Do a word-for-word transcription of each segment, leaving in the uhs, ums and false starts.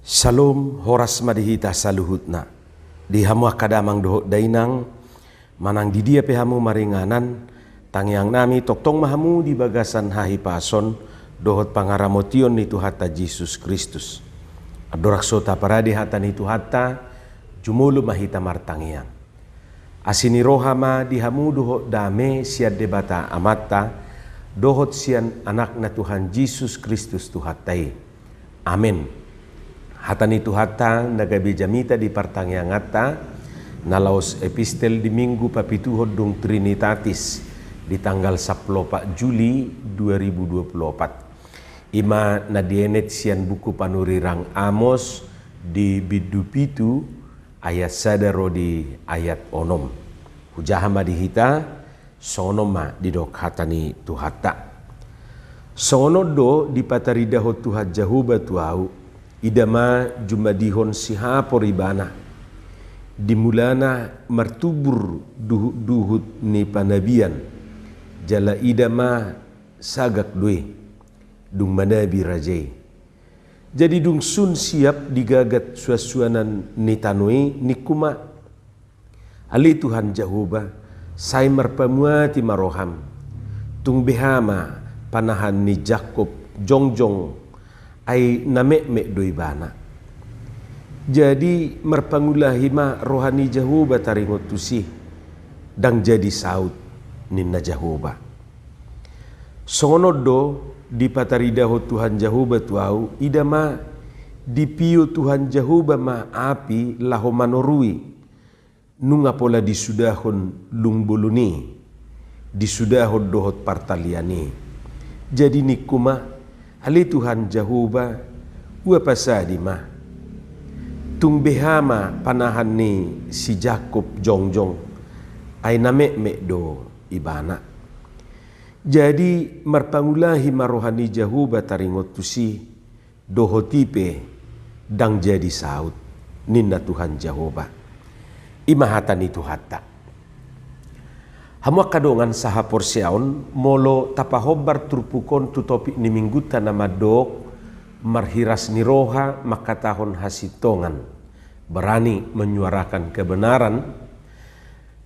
Salom, horas ma di hita saluhutna. Di hamu angka damang dohot dainang, manang di dia pe hamu maringanan, tangiang nami tongtong ma hamu di bagasan hahipason dohot pangaramotion ni Tuhanta Jesus Kristus. Andorang so taparade hata ni Tuhanta, jumolo ma hita martangiang. Asi ni roha ma di hamu dohot dame sian Debata Amanta, dohot sian Anakna Tuhan Jesus Kristus Tuhanta i. Amen. Hata ni Tuhanta na gabe jamita di partangianganta, na laos epistel di Minggu papituhon dung Trinitatis, di tanggal sampulu opat Juli dua ribu dua puluh opat. I ma na dienet sian buku panurirang Amos di bindu pitu, ayat sada ro di ayat onom. Hujaha ma di hita, songon on ma didok hata ni Tuhanta. Songon on do dipataridahon Tuhan Jahowa tu ahu, ida ma jumadihon sihapor ibana. Di mulana martubur duhutduhut ni panabian, jala ida ma sagak do i, dung manabi raja i. Jadi dung sun siap digagat suansuanan ni tano i, ningku ma: Ale Tuhan Jahowa, sai marpamuati ma roham. Tung beha ma panahan ni Jakkob jongjong, ai na metmet do ibana. Jadi marpangulahi ma roha ni Jahowa taringot tusi, ndang jadi saut, ninna Jahowa. Songon on do dipataridahon Tuhan Jahowa tu ahu, ida ma dipio Tuhan Jahowa ma api laho manorui. Nunga pola disudahon lungbolon i, disudahon dohot partalian i. Jadi ningku ma: Ale Tuhan Jahowa, ua pasadi ma. Tung beha ma panahan ni si Jakkob jongjong, ai na metmet do ibana. Jadi marpangulahi ma roha ni Jahowa taringot tusi, dohot i pe ndang jadi saut, ninna Tuhan Jahowa. I ma hata ni Tuhanta. Hamu angka dongan sahaporseaon, molo tapahombar turpuk on tu topik ni minggunta na mandok, marhiras ni roha mangkatahon hasintongan, berani menyuarakan kebenaran,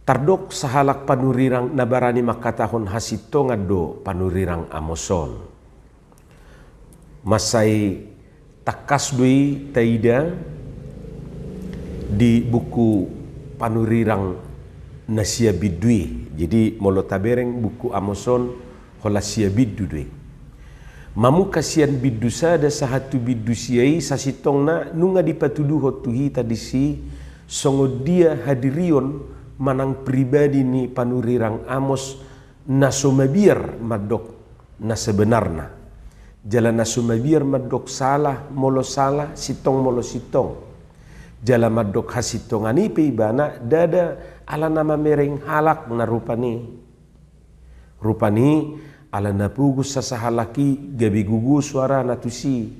tardok sahalak panurirang na barani mangkatahon hasintongan do panurirang Amos on. Mansai tangkas do i taida di buku panurirang na sia bindu i. Jadi molo tabereng buku Amos on, holan sia bindu do i. Mamungka sian bindu sada sahat tu bindu sia i, sasintongna nunga dipatuduhon tu hita disi songon dia hadirion manang pribadi ni panurirang Amos na so mabiar mandok na sebenarna. Jala na so mabiar mandok salah molo salah, sintong molo sintong. Jala mandok hasintongan i pe ibana ndada ala na mamereng halak na rupani. Rupani ala na pogos sasahalak i gabe gogo suarana tusi.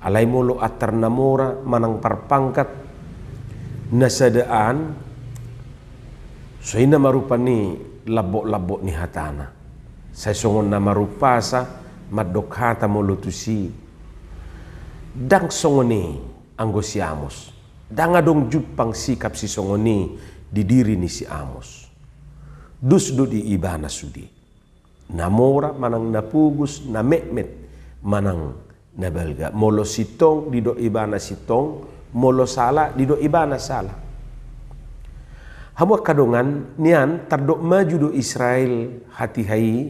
Alai molo antar na mora manang parpangkat, na sada an, songon i nama rupani lambok-lambok ni hatana. Sai songon na marumpasa mandok hata molo tusi. Ndang songon i anggo si Amos. Ndang adong jumpang sikap sisongon i di diri ni si Amos. Dos do di ibana sude. Na mora manang na pogos, na metmet manang na balga. Molo sintong didok ibana sintong, molo sala didok ibana sala. Hamu angka dongan, nian tardok maju do Israel hatiha i,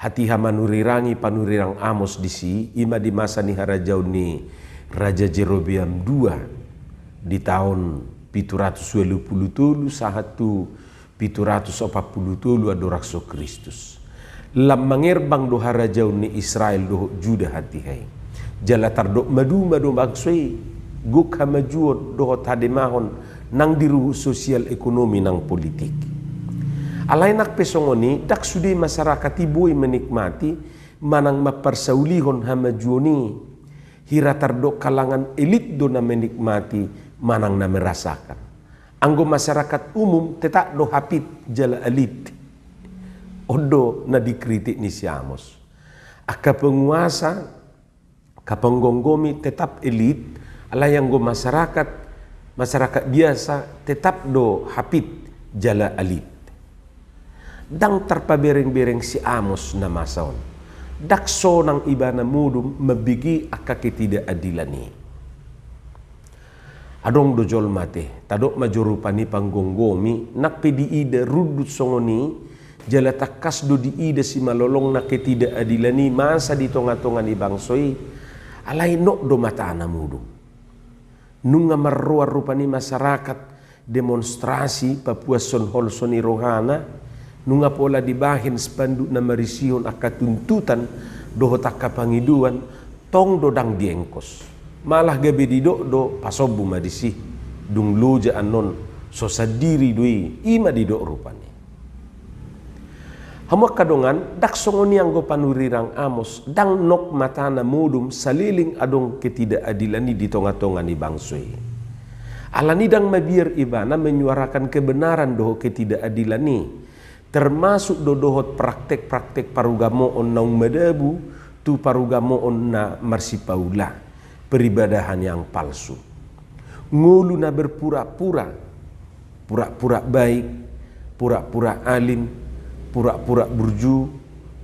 hatiha manurirangi panurirang Amos disi, i ma di masa ni harajaon ni Raja Jerobeam dua di taon pitu ratus ualu pulu tolu sahat tu pitu ratus opat pulu tolu andorang so Kristus. Lam mangerbang do harajaon ni Israel dohot Juda hatiha i. Jala tardok maduma do bangso i, gok hamajuon dohot hademahon nang di ruhut sosial ekonomi nang politik. Alai nang pe songon i, ndang sude masyarakat i boi menikmati manang mamparsaulihon hamajuon i. Hira tardok kalangan elit do na menikmati manang na merasakan. Anggo masyarakat umum tetap do hapit jala elit. On do na dikritik ni si Amos. Angka penguasa, angka penggomgomi tetap elit, Alai anggo masyarakat, masyarakat biasa tetap do hapit jala alit. Ndang tarpabereng-bereng si Amos na masa on. Ndang sonang ibana modom mambege angka ketidakadilan i. Adong do jolma ate, tadok ma jo rupani panggomgomi, nang pe diida rundut songon i, jala tangkas do diida simalolongna ketidakadilan i masa di tonga-tonga ni bangso i, alai nok do matana modom. Nunga marroan rupani masyarakat demonstrasi papuashon holso ni rohana, nunga pola dibahen spanduk na marisihon angka tuntutan dohot angka pangidoan, tong do ndang diengkos. Malah gabe didok do, pasombu ma disi, dung loja annon, so sandiri do i, i ma didok rupani. Hamu angka dongan, ndang songon i anggo panurirang Amos, ndang nok matana modom saleleng adong ketidakadilan i di tonga-tonga ni bangso i. Alani ndang mabiar ibana menyuarakan kebenaran dohot ketidakadilan i, termasuk do dohot praktek-praktek parugamoon naung madabu tu parugamoon na marsipaula, peribadahan yang palsu. Ngolu na berpura-pura, pura-pura baik, pura-pura alim, pura-pura burju,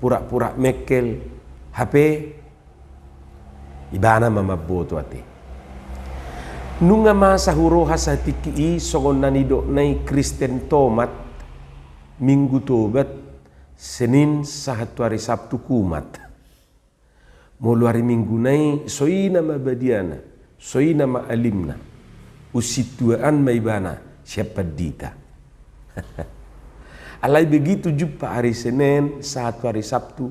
pura-pura mengkel, hape ibana ma mamboto ate. Nunga masa huroha satingki i songon na nidokna i Kristen Tomat, Minggu Tobat, Senin sahat tu ari Sabtu kumat. Molo ari Mingguna i, so i nama badiana, so i nama alimna. Unsituaan ma ibana sian pandita. Alai begitu jumpa ari Senen sahat tu ari Sabtu,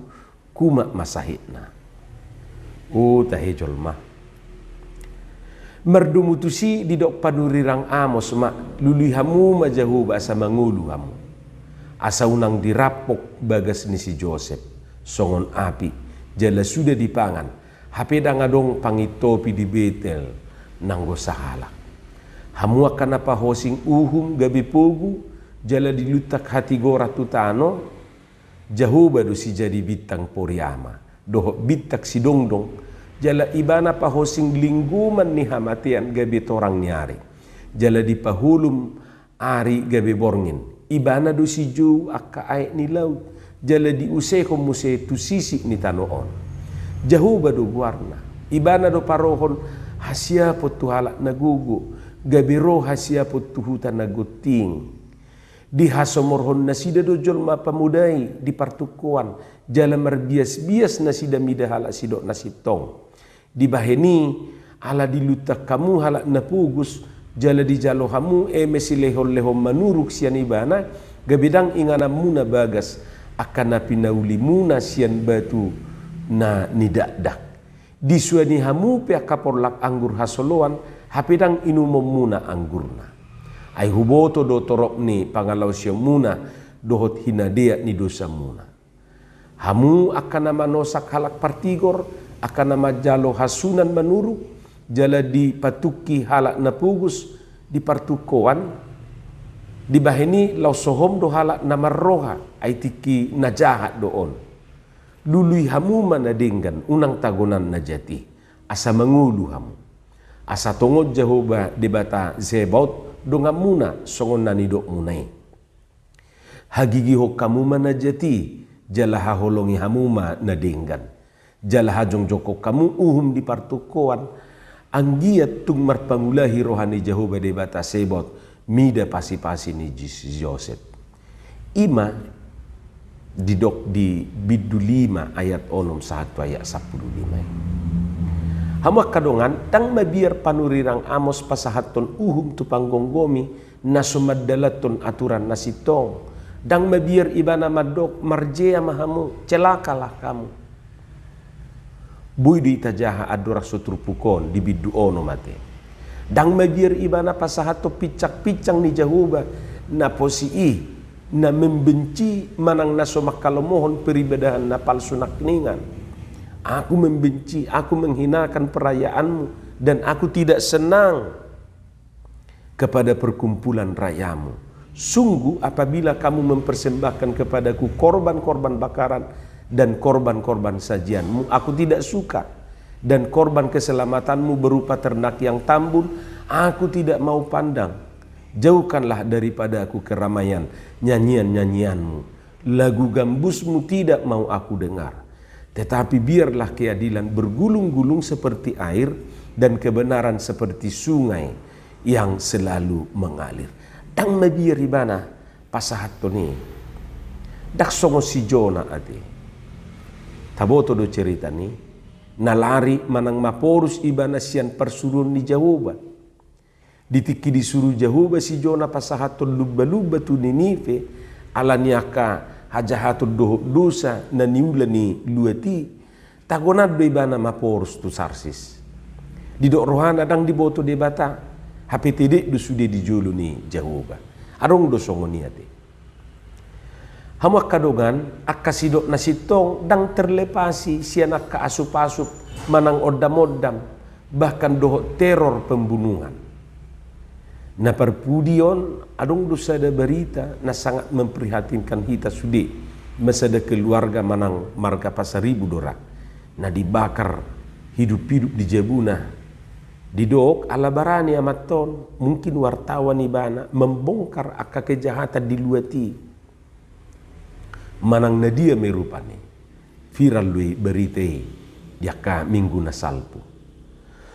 kumat ma sahitna. O tahe jolma. Mardomu tusi didok panurirang Amos ma, lului hamu ma Jahowa asa mangolu hamu. Asa unang dirampok bagas ni si Josep songon api, jala suda dipangan, hape ndang adong pangintopi di Betel nanggo sahalak. Hamu angka na pahosing uhum gabe pogu, jala diluntak hatigoran tu tano, Jahowa do sijadi bintang poriama dohot bintang sidongdong, jala ibana pahosing linggoman ni hamatean gabe torang ni ari, jala dipaholum ari gabe borngin. Ibana do sijou angka aek ni laut, jala diusehon muse tu sisik ni tano on. Jahowa do goarna. Ibana do parohon hasiapon tu halak na gogo, gabe ro hasiapon tu huta na gonting. Dihasomorhon nasida do jolma pamuda i di partungkoan, jala marbiasbias nasida mida halak sidok na sintong. Dibahen i, ala diluntak hamu halak na pogos, jala dijalo hamu eme silehonlehon manuruk sian ibana, gabe ndang ingananmuna bagas angka na pinaulimuna sian batu na nidakdak. Disuani hamu pe angka porlak anggur hasoloan, hape ndang inumonmuna anggurna. Ai huboto do torop ni pangalaosionmuna dohot hinadeak ni dosamuna. Hamu angka na manosak halak partigor, angka na manjalo hasunan manuruk, jala dipatungki halak na pogos di partungkoan, dibahen i laos sohom do halak na marroha, ai tingki na jahat do on. Lului hamu ma na denggan, unang tagonan na jat i, asa mangolu hamu. Asa tongon Jahowa Debata Zebaot donganmuna songon na nidokmuna i. Hagigihon hamu ma na jat i, jala haholongi hamu ma na denggan. Jala hajongjongkon hamu uhum di partungkoan, anggiat tung marpangulahi roha ni Jahowa Debata Zebaot mida pasipasi ni Jis-, Josep. I ma didok di bindu lima ayat onom sahat tu ayat sampulu lima i. Hamu angka dongan, ndang mabiar panurirang Amos pasahathon uhum tu panggomgomi na so mandalanhon aturan na sintong. Ndang mabiar ibana mandok, marjea ma hamu, celakalah kamu. Boi do itajaha andorang so turpuk on di bindu onom ate. Ndang mabiar ibana pasahathon pinsangpinsang ni Jahowa na posi i, na membenci manang na so mangkalomohon peribadahan na palsu nangkiningan. Aku membenci, aku menghinakan perayaanmu, dan aku tidak senang kepada perkumpulan rayamu. Sungguh, apabila kamu mempersembahkan kepadaku korban-korban bakaran dan korban-korban sajianmu, aku tidak suka. dan korban keselamatanmu berupa ternak yang tambun, aku tidak mau pandang. Jauhkanlah daripadaku keramaian nyanyian-nyanyianmu, lagu gambusmu tidak mau aku dengar. Tetapi biarlah keadilan bergulung-gulung seperti air, dan kebenaran seperti sungai yang selalu mengalir. Ndang mabiar ibana pasahathon i. Ndang songon si Jona ate. Taboto do ceritana i, na lari manang maporus ibana sian parsuruon ni Jahowa. Di tingki disuru Jahowa si Jona pasahathon lumba-lumba tu Ninive, ala ni angka hajahaton dohot dosa na niula ni luat i, tagonan do ibana maporus tu Tarsis. Didok rohana ndang diboto Debata, hape tedek do sude di jolo ni Jahowa. Adong do songon i ate. Hamu angka dongan, angka sidok na sintong ndang terlepasi sian angka asup-asup manang ondam-ondam, bahkan dohot teror pembunuhan. Na parpudi on, adong do sada barita na sangat memprihatinkan hita sude, ma sada keluarga manang marga Pasaribu do ra, na dibakar hidup-hidup di jabuna. Didok, ala barani amanta on, mungkin wartawan ibana, membongkar angka kejahatan di luat i. Manang na dia ma i rupani, viral do i barita i di angka minggu na salpu.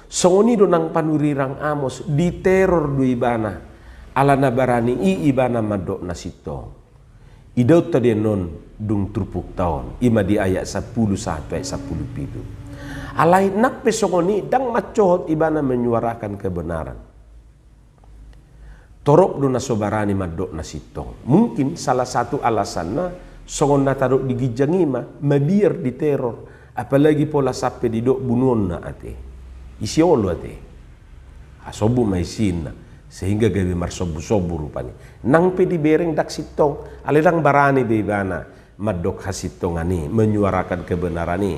Songon i do nang panurirang Amos, diteror do ibana, ala na barani i ibana mandok na sintong. Idaonta do annon dung turpukta on, i ma di ayat sampulu sahat tu ayat sampulu pitu. Alai nang pe songon i ndang mansohot ibana menyuarakan kebenaran. Torop do na so barani mandok na sintong. Mungkin salah satu alasanna, songon na tadok di ginjang i ma, mabiar diteror, apalagi pola sampe didok bunuonna ate. Isi olo ate. Asombu ma isinna, sehingga gabe marsombu-sombu rupani. Nang pe dibereng ndang sintong, alai ndang barani be ibana mandok hasintongan i, menyuarakan kebenaran i,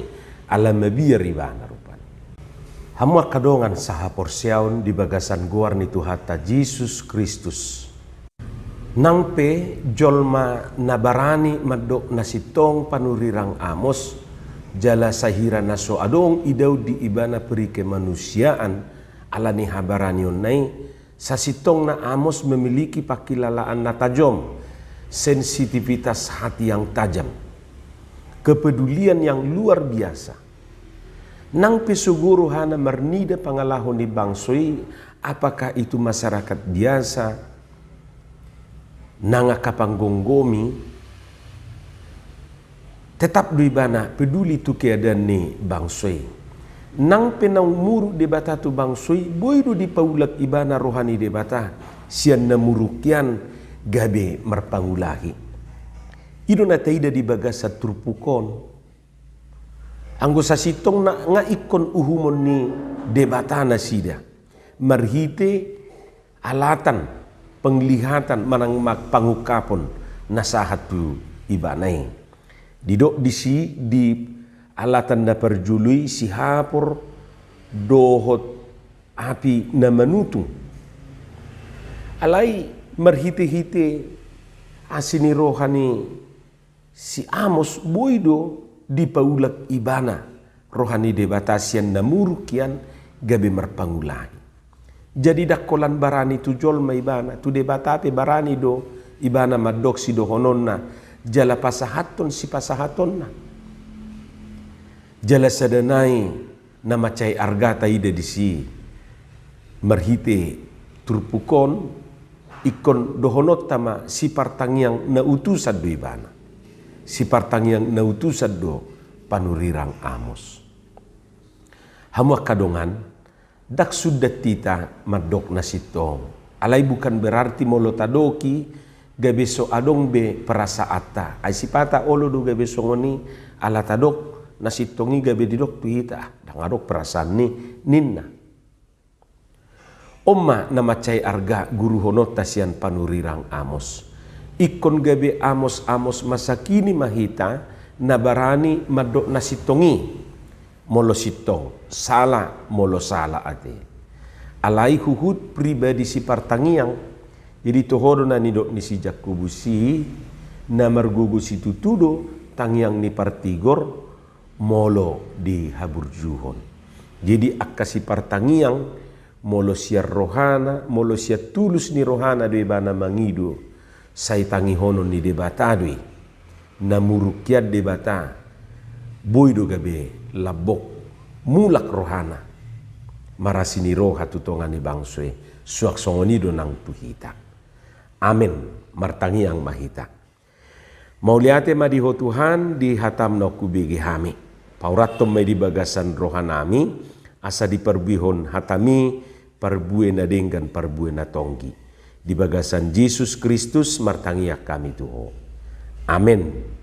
ala mabiar ibana rupani. Hamu angka dongan sahaporseaon di bagasan goar ni Tuhanta Jesus Kristus. Nang pe jolma na barani mandok na sintong panurirang Amos, jala sahira na so adong idaon di ibana perikemanusiaan, ala ni habaranionna i, sasintongna Amos memiliki pangkilalaan na tajom, sensitivitas hati yang tajam, kepedulian yang luar biasa. Nang pe sogo rohana marnida pangalaho ni bangso i, apakah itu masyarakat biasa, nang angka panggomgomi, tetap do ibana peduli tu keadaan ni bangso i. Nang pe naung muruk Debata tu bangso i, boi do dipaulak ibana roha ni Debata sian na muruk i an gabe marpangulahi. I do na taida di bagasan turpuk on. Anggo sasintongna nga ingkon uhumon ni Debata nasida marhite alatan, penglihatan manang ma-, pangungkapon na sahat tu ibana i. Didok disi di alatan na parjolo i sihapor dohot api na manutung. Alai marhite-hite asi ni roha ni si Amos boi do dipaulak ibana roha ni Debata sian na muruk i an gabe marpangulahi. Jadi ndang holan barani tu jolma ibana, tu Debata pe barani do ibana mandok sidohononna, jala pasahathon sipasahatonna. Jala sada nai na mansai arga taida disi marhite turpuk on, ingkon dohononta ma sipartangiang na utusan do ibana. Sipartangiang na utusan do panurirang Amos. Hamu angka dongan, ndang sundat hita mandok na sintong. Alai bukan berarti molo tadok i gabe so adong be perasaanta. Ai sipata olo do gabe songon i, ala tadok na sintong i gabe didok tu hita, ah, ndang adong perasaan ni, ninna. On ma na mansai arga guruhononta sian panurirang Amos. Ingkon gabe Amos-Amos masa kini ma hita na barani mandok na sintong i. Molo sintong, sala, molo sala ate. Alai huhut pribadi sipartangiang, jadi toho do na nidok ni si Jakobus i, na margogo situtu do tangiang ni partigor molo dihaburjuhon. Jadi angka sipartangiang, molo sian rohana, molo sian tulus ni rohana do ibana mangido, sai tangihonon ni Debata do i. Na muruk hian Debata, boi do gabe lambok, mulak rohana, marasi ni roha tu tonga ni bangso i. Suang songon i do nang tu hita. Amen. Martangiang ma hita. Mauliate ma di Ho Tuhan, di hatam na hubege hami. Paurathon ma i di bagasan rohanami, asa diparbuehon hatami parbue na denggan, parbue na tonggi. Di bagasan Jesus Kristus martangiang hami tu Ho. Amen.